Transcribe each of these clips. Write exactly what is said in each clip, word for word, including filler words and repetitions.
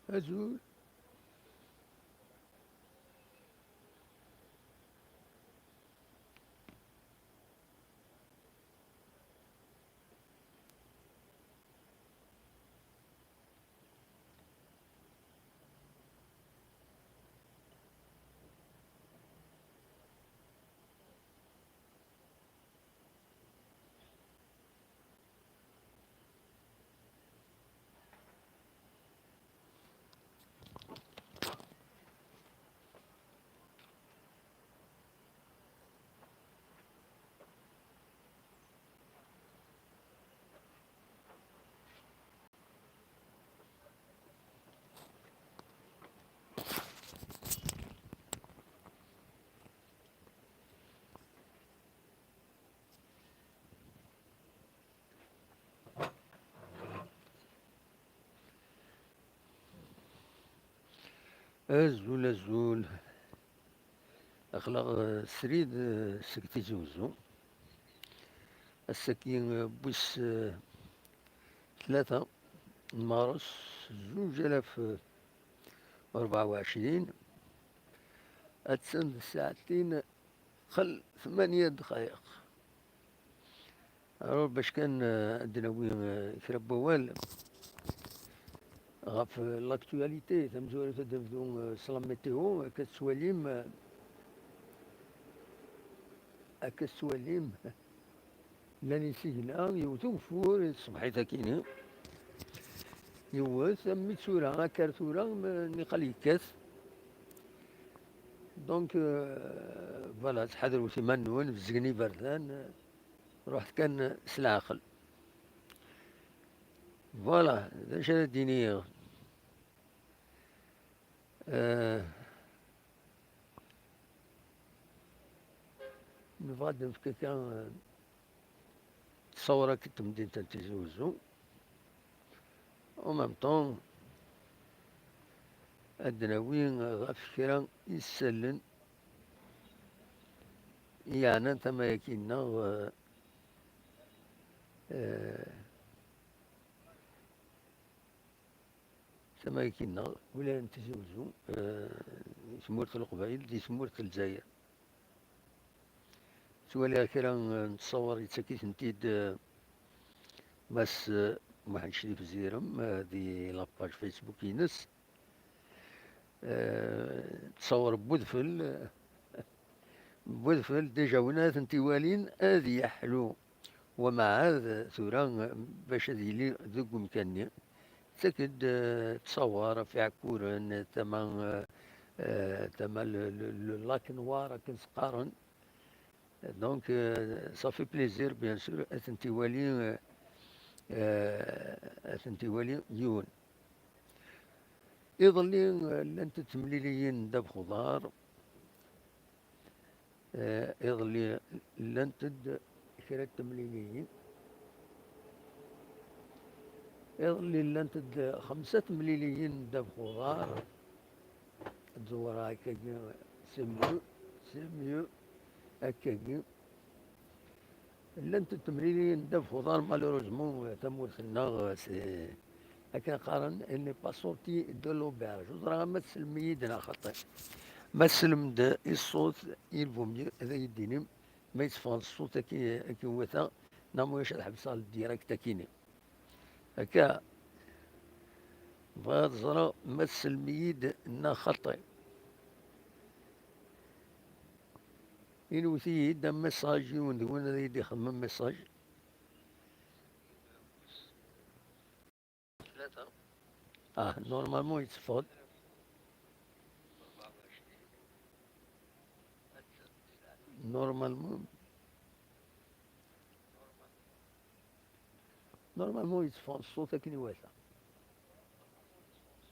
Azul. Azul, azul. Aql-aɣ, eh, srid, eh, seg Tizi Uzzu. Ass-agi, eh, wis, eh, tlata n Maṛus, zuǧ alaf u rebɛa u ɛecrin. Attan d ssaɛtin xel tmanya ddqayeq. Alors, bac kan, eh, ad d-nawi, eh, kra n wawal ɣef, eh, l'actualité, tamezwarut ad d-nebdu, eh, s la météo, akka tettwalim, eh, akka tettwalim, llan isigna, yewwet ugeffur, ṣṣbeḥ-it akkin-nni, yewwet, am mi d tura, akka ar tura, m-, niqal yekkat. Donc, euh, voilà, ttḥadret iman-nwen, bezgen iberdan, ruḥet kan s leɛqel. Voilà, d acu ara d-iniɣ? Euh, nebɣa ad d-nefk akka, euh, ttṣawar akked temdint n Tizi Uzzu. En même temps, ad d-nawi ɣef kra isallen i yeɛnan tama-agi-nneɣ, eh, eh, tama-agi-nneɣ, wilaya n Tizi Uzzu, eh, di tmurt n Leqbayel, di tmurt n Lezzayer. Ttwaliɣ kra n ttṣawar yettak-itent-id, eh, Mass, eh, Muḥend Crif Zirem, eh, di la page Facebook-ines. Eh, ttṣawar n wedfel, n wedfel, déjà win ara tent-iwalin ad yeḥlu. Wa mɛad tura bac ad yili deg umkan-nni, yettak-d, eh, ttṣawar ɣef Iɛekkuren, tama, eh, eh, tama le, le, le lac noir akken s-qqaren. Donc, euh, ça fait plaisir, bien sûr, ad tent-iwali, euh, euh, ad tent-iwali yiwen. Iḍelli, euh, llant-d temliliyin ddabex uḍar. Euh, iḍelli llant-d kra n temliliyin. Iḍelli llant-d xemsa temliliyin ddabex uḍar. Ad ẓewreɣ akkagi, c'est mieux, c'est mieux, akkagi. Llant temliliyin ddabex uḍar, malheureusement, tamurt-nneɣ, c'est, akken qqaren, elle n'est pas sortie de l'auberge. Ur ẓriɣ ma tselmem-iyi-d neɣ xaṭi. Ma tselmem-d i ṣṣut, il vaut mieux ad iyi-d-tinim ma yetteffeɣ-d ṣṣut akken, akken iwata, neɣ ma ulac ad ḥebseɣ le direct akkin-nni. Akka, bɣiɣ ad ẓreɣ ma tselmem-iyi-d neɣ xaṭi. Inwet-iyi-d am message, yiwen deg-wen ad iyi-d-ixdem am message. Ah, normalement yetteffeɣ-d. Normalement, normalement yetteffeɣ-d ṣṣut akken iwata.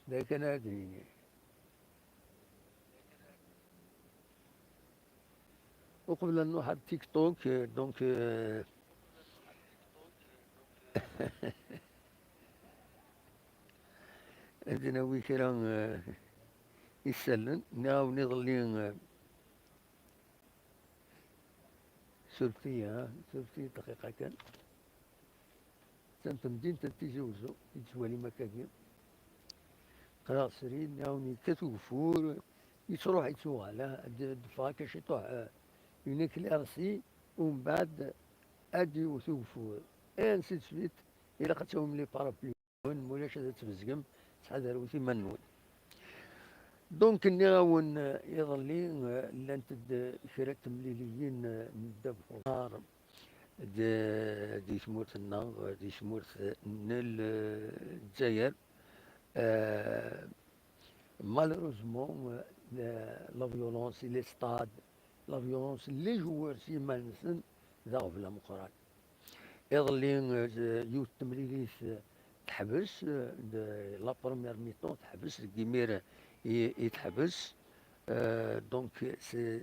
D akken ara d-nini. Uqbel ad nruḥ ar TikTok, euh, donc, euh, ad nawi kra, euh, isallen. Nniɣ-awen iḍelli, euh, surfet-iyi, ha, surfet-iyi dqiqa kan. Attan temdint n Tizi Uzzu, i tettwalim akkagi. Qqleɣ srid, nniɣ-awen yekkat ugeffur, yettruḥ yettuɣal, ah, d-, d-ffeɣ akka ciṭuḥ, ah, une éclaircie, umbeɛd ad d-yewwet ugeffur. Et ainsi de suite, ilaq ad tawim les parapluies-nwen, mulac ad tbezgem, ttḥadaret iman-nwen. Donc, nniɣ-awen, ah, iḍelli, ah, llant-d kra n temliliyin, ah, n ddabex uḍar d-, di tmurt-nneɣ, di tmurt n Lezzayer. Euh, malheureusement, euh, la, la violence, les stades, la violence, les joueurs s yiman-nsen d aɣbel ameqqran. Iḍelli, euh, yiwet n temlilit, euh, teḥbes, euh, de la première mi-temps teḥbes, deg imir i, i teḥbes. Euh, donc, c'est,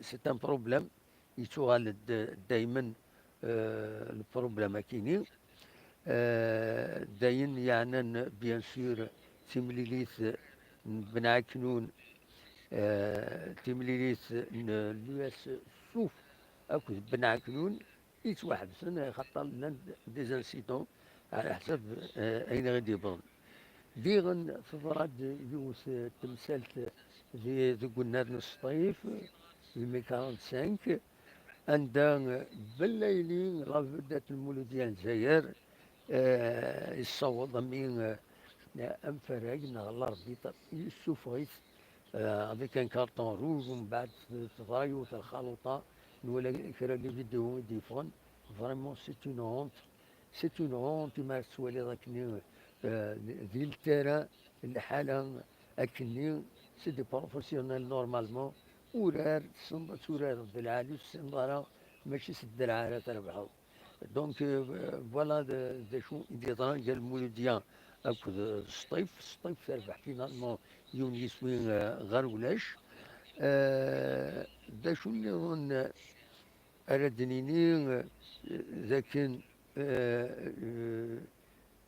c'est un problème. Yettuɣal-d daymen, euh, le problème akini. Euh, d ayen yeɛnan, bien sûr, timlilit n Ben Ɛeknun, euh, timlilit n l'U S Souf akked Ben Ɛeknun yettwaḥebsen, xaṭer llan des incidents ɛla ḥsab, euh, ayen i ɣ-d-yewwḍen. Diɣen teḍra-d yiwet, euh, temsalt di, deg unnar n Sṭif, di mai quarante-cinq, anda, euh, Bellayli, la vedette n Lmuludya n Lezzayer, euh, yessaweḍ ami, euh, amfarag neɣ l'arbitre yessufeɣ-it, euh, avec un carton rouge, umbeɛd teḍra yiwet n lxaluṭa, nwala kra n les vidéos i d-yeffɣen, vraiment c'est une honte. C'est une honte, imi ara tettwaliḍ akkenni, euh, di le terrain, lḥala akkenni, c'est des professionnels normalement, urar, tessneḍ ad turareḍ d lɛali, ur tessineḍ ara, mačči s dderɛ ara trebḥeḍ. Donc, euh, voilà d, d acu i d-yeḍran gar Lmuludya akked, euh, Sṭif. Sṭif terbeḥ finalement yiwen yiswi, euh, ɣer ulac. Euh, d acu nniḍen, euh, ara d-nini, euh, d akken, euh, euh,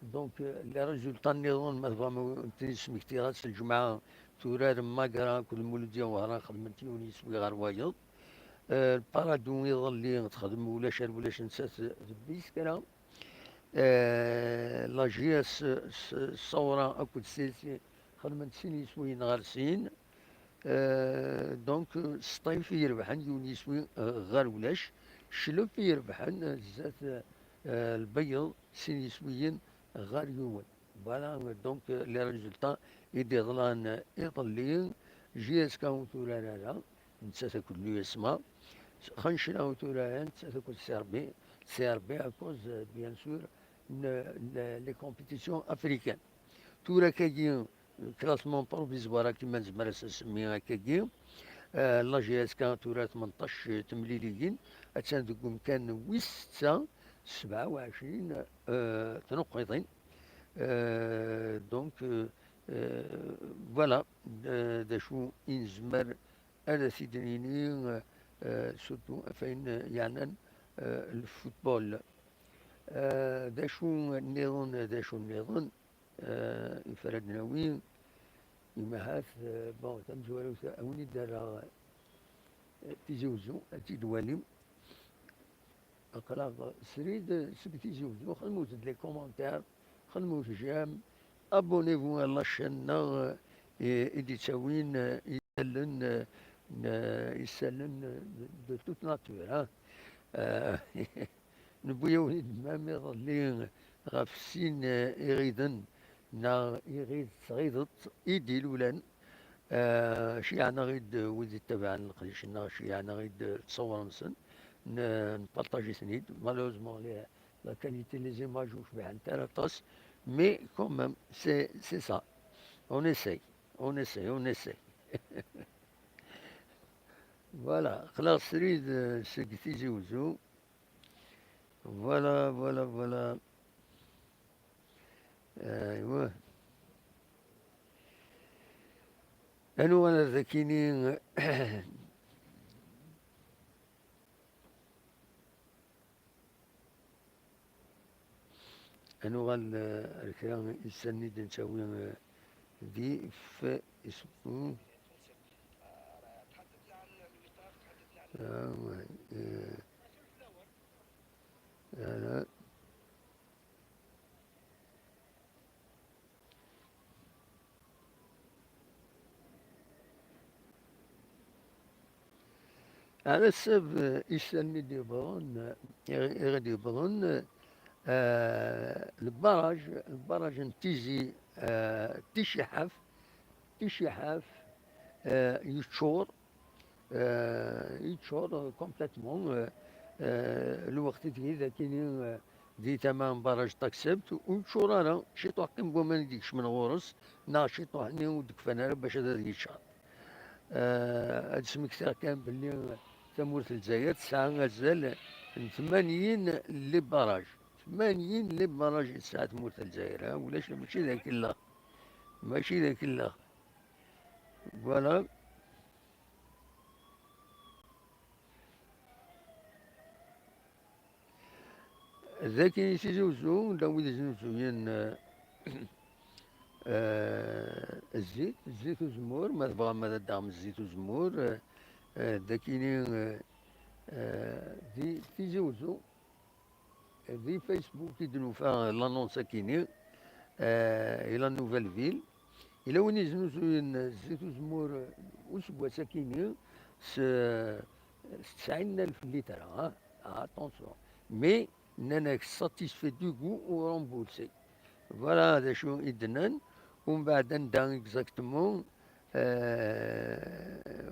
donc, euh, les résultats nniḍen, ma tebɣam ad ten-id-smektiɣ, ass n lǧemɛa turar Magra akked Lmuludya Wehran xedment yiwen yiswi ɣer wayeḍ. Euh, Paradou iḍelli texdem ulac ar ulac nettat d Biskra. Euh, la J S s-, Ṣawra akked C S C xedment sin yiswiyen ɣer sin. Euh, donc, euh, Sṭif i irebḥen yiwen yiswi, euh, ɣer ulac. Cclef i irebḥen, euh, zdat, euh, Lbeyyeḍ, sin yiswiyen ɣer yiwen. Voilà, euh, donc, euh, les résultats i d-iḍlan, euh, iḍelli. J S K ur turar ara, nettat akked l'U S M A. Xancra ur turar ara, nettat akked C R B. C R B à cause, euh, bien sûr, n, n, les compétitions africaines. Tura akkagi, classement provisoire, akken ma nezmer ad s-nsemmi akkagi. Euh, la J S K tura tmenṭac temliliyin, attan deg umkan wis setta, sebɛa u ɛecrin, euh, tnuqqiḍin. Euh, donc, euh, euh, voilà, d, d acu i nezmer ad t-id-nini, euh, surtout ɣef ayen yeɛnan, euh, le football. Euh, d acu nniḍen, d acu nniḍen? Euh, ifrad nawi, imahat, euh, bon, tamezwarut, a win i d-rreɣ, euh, Tizi Wezzu, ad tt-id-walim. Aql-aɣ srid seg Tizi Wezzu, xedmet-d les commentaires, xedmet j'aime, abonnez-vous à la chaîne-nneɣ, euh, i, i d-ittawin, euh, isallen, euh, n, euh, isallen, euh, de, de toute nature, hein. Euh, Newwi-yawen-id même iḍelli ɣef sin, eh, iɣiden, neɣ iɣid d tɣideṭ i d-ilulan. Eh, ceyyɛen-aɣ-id wid ittabaɛen leqdic-nneɣ, ceyyɛen-aɣ-id ttṣawren-sen, n-, nparṭaj-iten-id. Malheureusement, les, la qualité, les images ur cbiḥent ara aṭas, mais quand même, c'est, c'est ça. On essaye, on essaye, on essaye. Voilà, aql-aɣ srid, eh, seg Tizi Wezzu. Voilà, voilà, voilà. Aywa. Ad nuɣal ar dakini. Ad nuɣal, eh, ar kra n yissanen i d-nettawi, eh, di Facebook. Ah, ouais, eh, voilà. Ɛla ssab, eh, islan i d-yewwḍen, eh, i, i ɣ-d-yewwḍen, eh, lbaraj, lbaraj n Tizi, eh, Ticiḥaf, Ticiḥaf, eh, yeččur, eh, yeččur complètement, eh, eh, lweqt i d-, akini, eh, di tama n baraj Taksebt, ur yeččur ara, ciṭuḥ kan n waman i d-ikecmen ɣur-s, neɣ ciṭuḥ-nni ur d-kfan ara bac ad, ad yeččar. Eh, ad smektiɣ kan belli tamurt n Lezzayer tesɛa azal n tmanyin les barrages. Tmanyin les barrages i tesɛa tmurt n Lezzayer, ha? Ulac, mačči d akellex. Mačči d akellex. Voilà. Dagi i Tizi Uzzu, llan wid iznuzuyen, eh, eh, zzit, zzit uzemmur, ma tebɣam ad d-taɣem zzit uzemmur, eh, eh, dagini, eh, eh, di Tizi Uzzu, di Facebook i d-nufa l'annonce akini, eh, i la Nouvelle Ville. Yella win iznuzuyen zzit uzemmur, eh, useggas akini s, s tesɛin alef litra, ah, ah, attention. Mais nnan-ak satisfait du goût ou remboursé. Voilà d acu i d-nnan. Umbeɛd anda exactement, euh,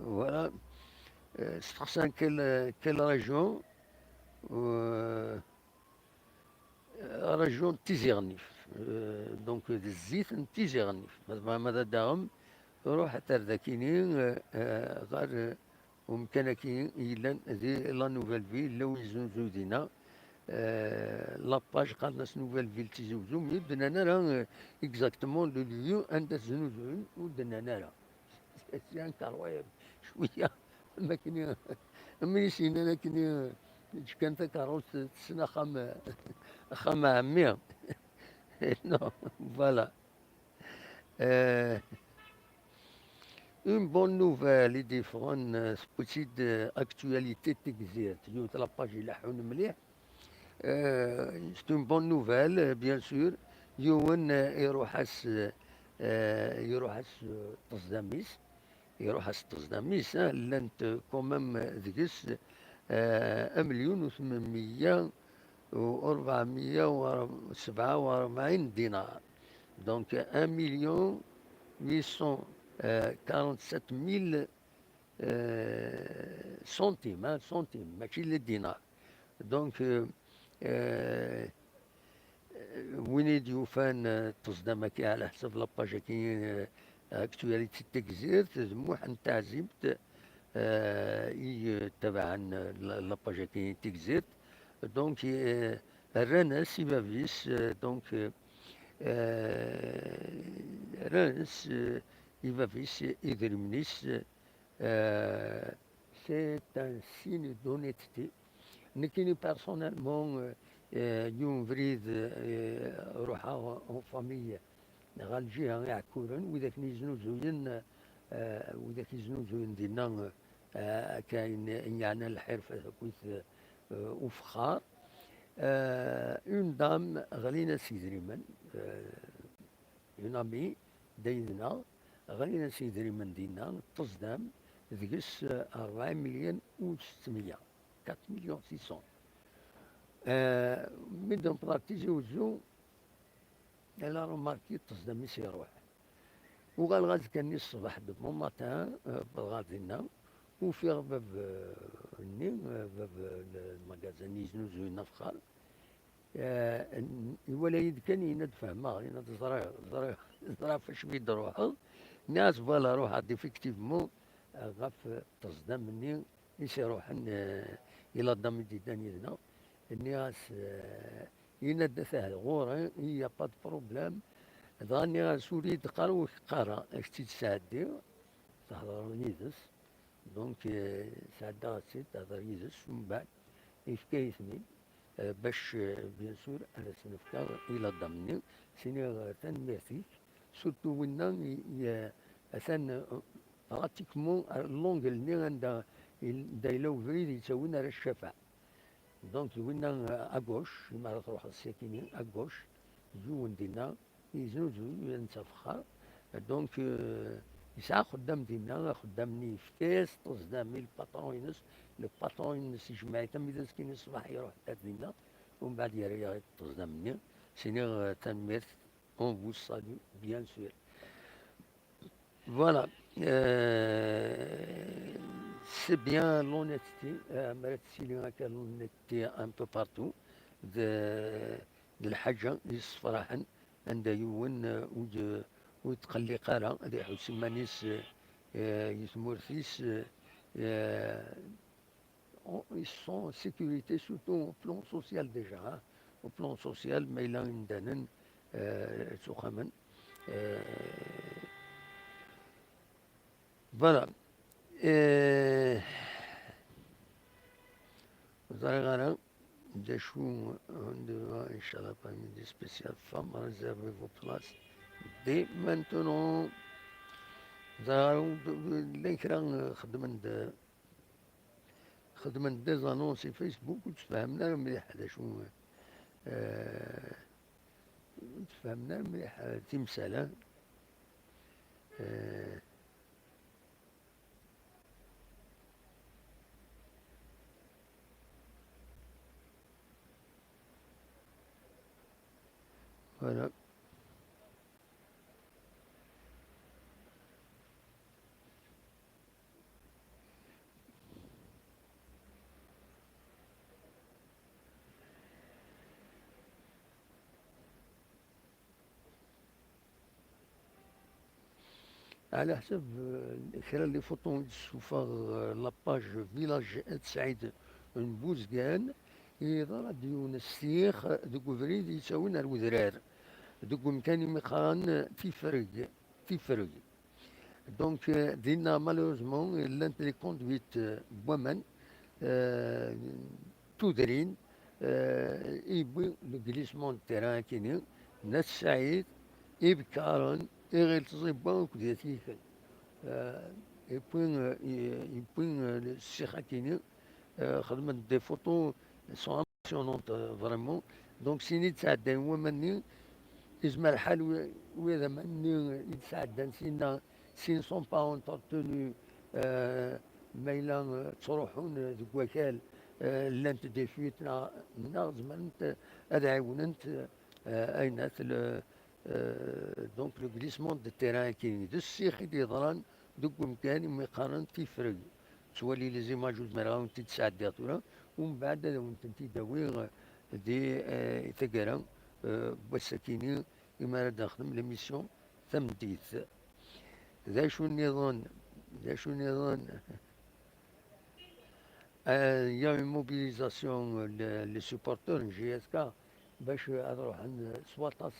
voilà, euh, steqsan quelle, quelle région, euh, région n Tizi Ɣennif. Euh, donc d zzit n Tizi Ɣennif. Ma tebɣam ad d-taɣem, ruḥet ar dakini, euh, euh, ɣer, euh, umkan-agi yellan di la Nouvelle Ville, yella win iznuzuy dinna, eh, la page qqaren-as Nouvelle Ville Tizi Uzzu, mais ur d-nnan ara, eh, exactement le lieu anda znuzuyen, ur d-nnan ara. C'est incroyable, cwiya, am akken i, am win i s-yennan akken i, ǧǧan takerrust, tessen axxam, axxam n ɛemmi. Non, voilà. Euh, une bonne nouvelle i d-yeffɣen, euh, tewwi-tt-id, euh, Actualité Tigzirt, yiwet la page ileḥḥun mliḥ. Euh, c'est une bonne nouvelle, euh, bien sûr. Yiwen, euh, iruḥ-as, euh, euh, iruḥ-as, euh, ṭṭezdam-is, iruḥ-as ṭṭezdam-is, hein, llant, euh, quand même, euh, deg-s, euh, amelyun u tmenmiyya u ṛebɛemiyya u sebɛa u ṛebɛin dinar. Donc, un million huit cent quarante-sept mille, euh, centimes, hein, centimes, mačči les dinars. Donc, euh, euh, win i d-yufan, euh, ṭṭezdam-agi ɛla ḥsab la page-agi, euh, Actualité Tigzirt, d Muḥend Taɛzimt, euh, i, euh, tabaɛen, euh, la, la page-agi Tigzirt. Donc, euh, rran-as i bab-is, euh, donc, euh, euh, rran-as, euh, i bab-is idrimen-is, euh, c'est un signe d'honnêteté. Nekkini, personnellement, euh, euh, yiwen ubrid, euh, ruḥeɣ en famille ɣer lǧiha Iɛekkuren, widak yeznuzuyen, euh, widak yeznuzuyen dinna, euh, akka ayen, ayen yeɛnan lḥirfa akkit, euh, ufexxar. Euh, une dame, ɣlin-as idrimen, euh, une amie, d aydi-nneɣ, ɣlin-as idrimen dinna, ṭṭezdam, deg-s, euh, ṛebɛa imelyan u settemya, quatre millions six cents. Euh, mi d-newweḍ ɣer Tizi Uzzu, elle a remarqué ṭṭezdam-is iruḥ. Uɣaleɣ azekka-nni ṣṣbeḥ, de bon matin, euh, wwḍeɣ ɣer dinna, ufiɣ bab, euh, nni, euh, bab, euh, le magasin-nni yeznuzuyen afexxar. Eh, n-, iwala-yi-d kan, yenna-d: "Fehmeɣ," yenna-d: "Ẓriɣ, ẓriɣ, ẓriɣ ɣef wacu i d-truḥeḍ." Nniɣ-as: "Voilà, ruḥeɣ-d effectivement, eh, ɣef, eh, ṭṭezdam-nni i s-iruḥen, eh, i la dame i d-yeddan yid-neɣ." Nniɣ-as, eh, yenna-d: "Atah ɣur-i, il y a pas de problème." Dɣa nniɣ-as: "Ur iyi-d-qqar ur k-qqareɣ, ad k-tt-id-sɛeddiɣ, thedreḍ yid-s." Donc, euh, sɛeddaɣ-tt-id, tehder yid-s, umbeɛd yefka-yi-ten-id, euh, bac, euh, bien sûr, ad as-ten-fkeɣ i la dame-nni, s-iniɣ, euh, tanemmirt-ik, surtout winna, i, i, euh, atan, euh, pratiquement ar l'angle-nni anda il-, anda yella ubrid yettawin ar Ccafaɛ. Donc, d winna, euh, à gauche, imi ara truḥeḍ syakini, à gauche, yiwen dinna, yeznuzuy, yella netta afexxar. Donc, euh, Yesɛa axeddam dinna, axeddam-nni yefka-yas ṭṭezḍam i lpatṛun-ines, lpatṛun-ines ijmeɛ-it armi d azekka-nni ṣṣbeḥ, iruḥ ar dinna, umbeɛd yerra-yaɣ-id ṭṭezḍam-nni, s-iniɣ, euh, tanemmirt, on vous salue, bien sûr. Voilà. Euh, c'est bien l'honnêteté, euh, mi ara tettili akka l'honnêteté un peu partout, d, d lḥaǧa yessefraḥen, anda yiwen, euh, ur d-, ur yetqelliq ara, ad iḥuss iman-is, euh, euh, i tmurt-is, euh, euh, on, ils sont en sécurité, surtout au plan social déjà, hein. Au plan social, ma yella imdanen, euh, ttuxamen. Euh, voilà. Euh, ẓriɣ ara d acu, on devra, inchallah, par une spéciale femme, réservez vos places dès maintenant. Ẓriɣ ara, llan kra, euh, xedmen-d Xedmen-d des annonces i Facebook, ur tfehhmen ara mliḥ d acu, eh, ur tfehhmen ara mliḥ, eh, timsal-a. Eh, voilà. على حسب، آه، kra n les photos i d-tessufeɣ, آه، la page Village At Saïd n Buzgan, yeḍra-d yiwen ssix deg ubrid yettawin ar wedrar, deg umkan imi qqaren Tifreg, Tifreg. Donc, euh, dinna, malheureusement, llant les conduites, euh, n waman, euh, tudrin, euh, yewwi le glissement de terrain akini, n At Saɛid, Ibekkaṛen, Iɣil Tẓibwa akked At Yikel. Euh, et puis, euh, et puis, euh, le ssix akini, euh, xedmen des photos, sont impressionnantes, euh, vraiment. Donc, sin i d-sɛeddayen waman-nni, yezmer lḥal wi-, wid aman-nni i d-sɛeddan sinna, s'ils ne sont pas entretenus, euh, ma yella, euh, ttruḥun, euh, deg wakal, euh, llant des fuites, neɣ, neɣ zemrent, euh, ad ɛiwnent, euh, ayennat, le, euh, donc, le glissement de terrain-agi. D ssix i d-yeḍran deg umkan umi qqaren Tifreg. Ttwali les images, ur zmireɣ ad wen-t-id-sɛeddiɣ tura, umbeɛd ad wen-tent-id-awiɣ, eh, di, eh, taggara, eh, n wass-akini, imi ara d-nexdem l'émission tameddit. D acu nniḍen? D acu nniḍen? Euh, il y a une mobilisation, euh, le, les supporters n J S K, bac ad ruḥen s waṭas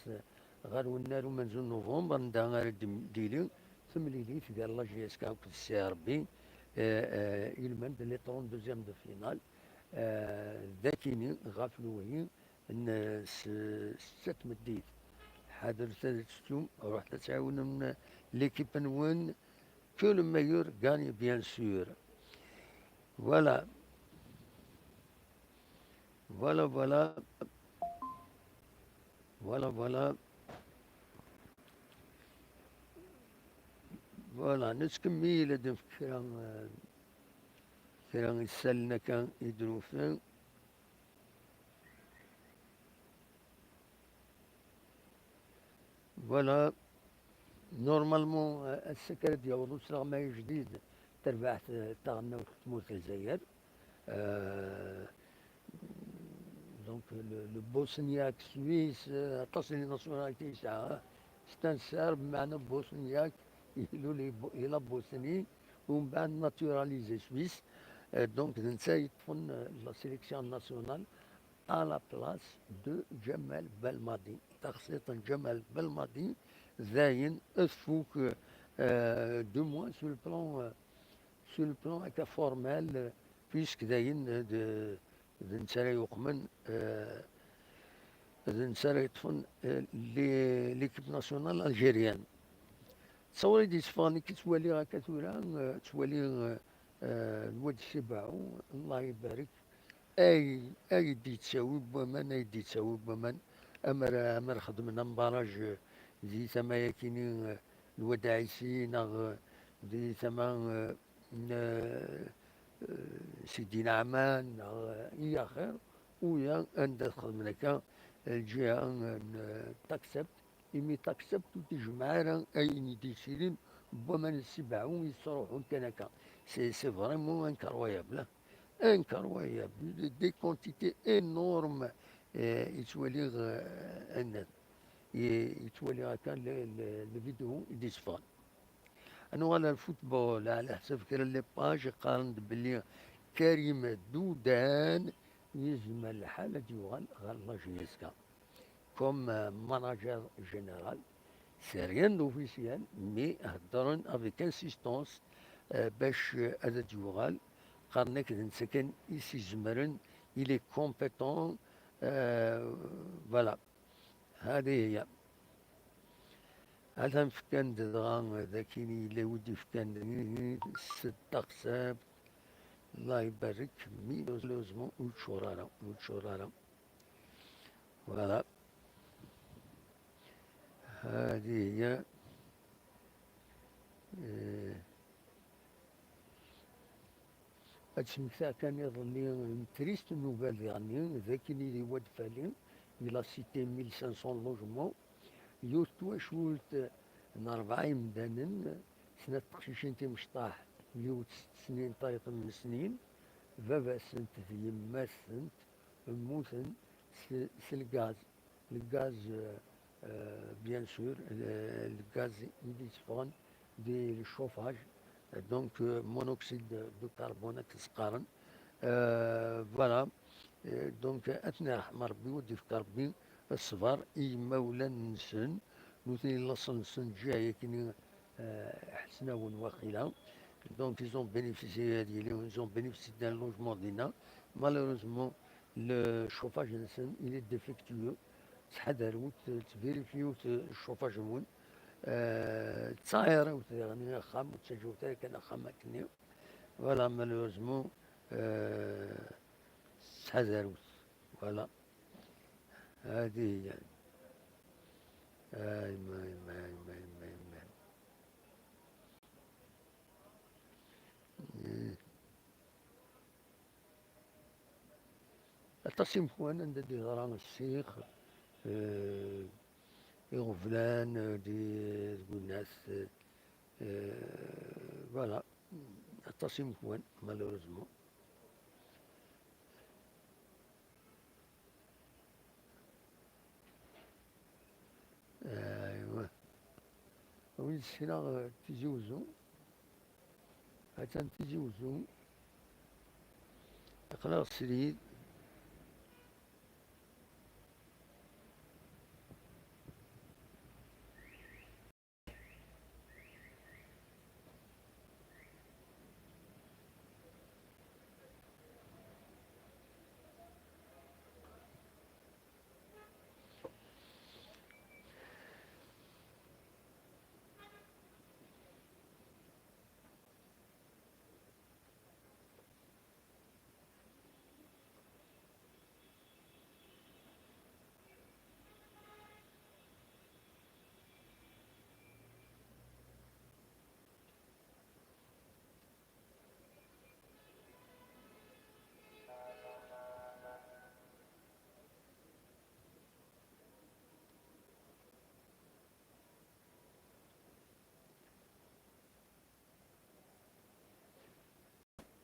ɣer unnar umenzu n novembre, anda ara d-, d-tili temlilit gar la J S K akked C R B, euh, euh, ilmend les trente-deuxièmes de finale, euh, d akini ɣef lewhi n s-, ssetta tmeddit. Ḥadret ad tettum, ruḥet ad tɛiwnem l'équipe-nwen, que le meilleur gagne, bien sûr. Voilà. Voilà, voilà. Voilà, voilà. Voilà, nettkemmil ad nefk kra, eh, kra isallen akka i d-nufi. Voilà. Normalement, euh, ass-a kan ad d-yaweḍ usleɣmay ajdid, tarbaɛt, euh, taɣelnawt n tmurt n Lezzayer. Euh, donc, le, le Bosniaque suisse, euh, aṭas n les nationalités yesɛa. C'est un Serbe, meɛna Bosniaque, ilul i Bo-, il a Bosnie, umbeɛd naturalisé suisse. Euh, donc, d netta yeṭṭfen, euh, la sélection nationale à la place de Djamel Belmadi. Taxsiṭ n Djamel Belmadi, dayen tfuk, euh, du moins sur le plan, euh, sur le plan akka formel, euh, puisque dayen, euh, d, d netta ara yuqmen, euh, d netta ara yeṭṭfen, euh, les, l'équipe nationale algérienne. Ttawri d-yesfeɣ nekk ttwaliɣ akka tura, euh, ttwaliɣ, euh, euh, Lwad Sibaɛu, Allah ibarek, ay, ay d-yettawi n waman, ay d-yettawi n waman, amer, amer xedmen ambaraj, eh, di tama-yakini, eh, Lwad Ɛisi, neɣ, eh, di tama, euh, n, euh, Sidi Naɛman, neɣ, euh, i axir, uya anda txedmen akka, euh, lǧiha, euh, n, euh, Taksebt, imi Taksebt ur d-tejmeɛ ara ayen i d-yettilin n waman n Sibeɛɛu yettruḥun kan akka. C'est, c'est vraiment incroyable, hein. Incroyable. Des, des quantités énormes, euh, yettwali, euh, annan. Ye-, yettwali akka le, le, le vidéo i d-yesseffɣen. Ad nuɣal ar football, ɛla ḥsab kra n les pages qqaren-d belli Karim Doudan yezmer lḥal ad yuɣal ɣer la J S K comme, euh, manager général. C'est rien d'officiel, mais heddren avec insistance, euh, bac, euh, ad d-yuɣal. Qqaren-ak d netta kan i s-izemren, il est compétent, euh, voilà. هذه هي. Atan fkan-d dɣa d akin yella wi d-ifkan s taqsabt. Allah ibarek, mi malheureusement ur tcur ara, ur tcur ara. Voilà. هذه هي. آه، Ad d-smektaɣ kan iḍelli une triste nouvelle daɣen, d akken i d-iwad fali, il a cité mille cinq cents logements, yiwet twacult n rebɛa imdanen, snat teqcicin timecṭaḥ, yiwet sett snin, tayeḍ n snin, baba-sent d yemma-sent mmuten s, s lgaz. Lgaz, euh, euh, bien sûr, le, lgaz i d-yetteffɣen di le chauffage, donc, euh, monoxyde de carbone akken s-qqaren. Euh, voilà. Euh, donc, ad ten-irḥem Rebbi, ad d-ifk Rebbi ṣṣber i yimawlan-nsen, nutni laṣel-nsen ǧǧiɣ yakini, euh, Ḥesnawen waqila. Donc, ils ont bénéficié, ils ont bénéficié d'un logement dinna. Malheureusement, le chauffage-nsen, il est défectueux. Ttḥadarewt, ttverifyewt chauffage-nwen. Euh, ttaɣiṛewt daɣen axxam, ur ttaǧǧawt ara kan axxam akkenni. Voilà, malheureusement, euh, ttḥadarewt. Voilà. هذه هي. آي ماي، ماي، ماي، ماي، ماي. إيه. Aṭas imekwan anda d-yeḍra ssix, eh, iɣeblan, eh, di, deg unnas, eh, voilà. Aṭas imekwan, malheureusement. Aywa. Win ssneɣ, eh, Tizi Uzzu. Atan Tizi Uzzu. Aql-aɣ srid.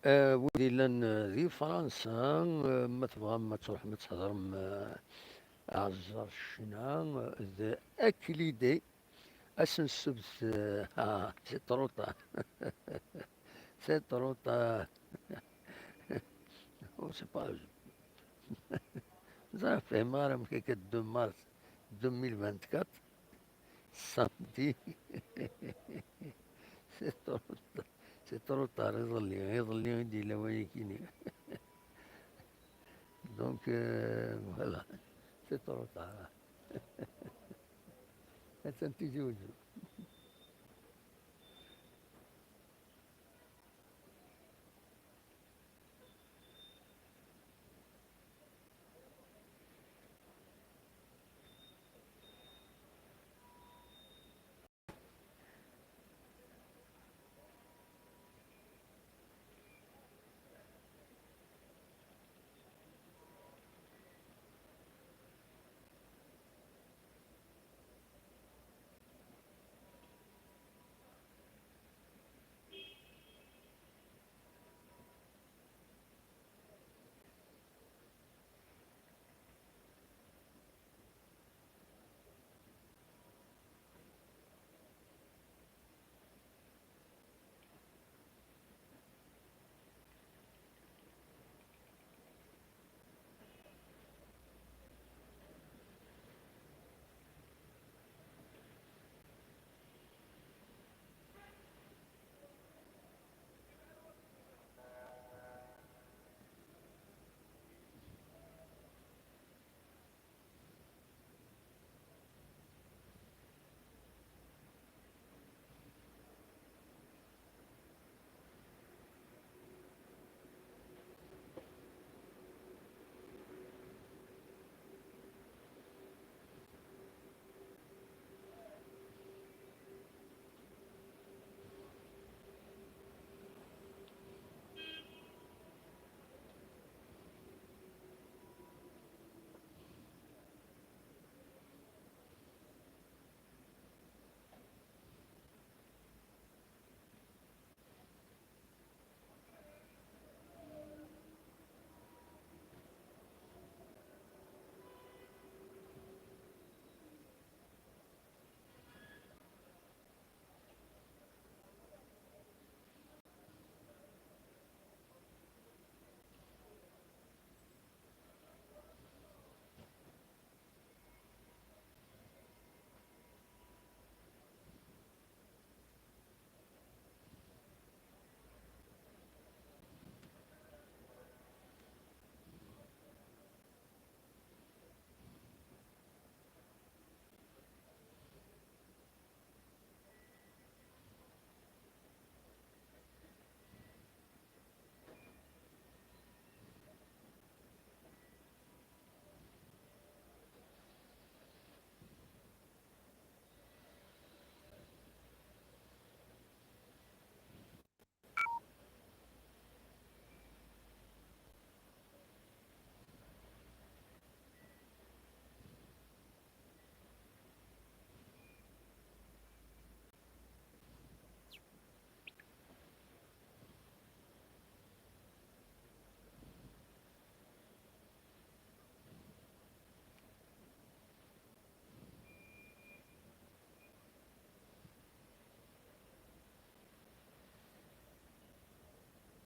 Eh, wid yellan, eh, di Fransa, eh, ma tebɣam ad tṛuḥem ad tḥeḍrem, eh, aɛeẓẓer ccna, eh, d Aklide, ass n ssebt, eh, ah, c'est trop tard. C'est trop tard. Oh, c'est pas, ẓriɣ fehmeɣ ara amek akka deux mars deux mille vingt-quatre. Samedi. C'est trop, c'est trop tard, iḍelli, iḍelli i d-yella wayakini. Donc, euh, voilà, c'est trop tard. Atan Tizi Uzzu.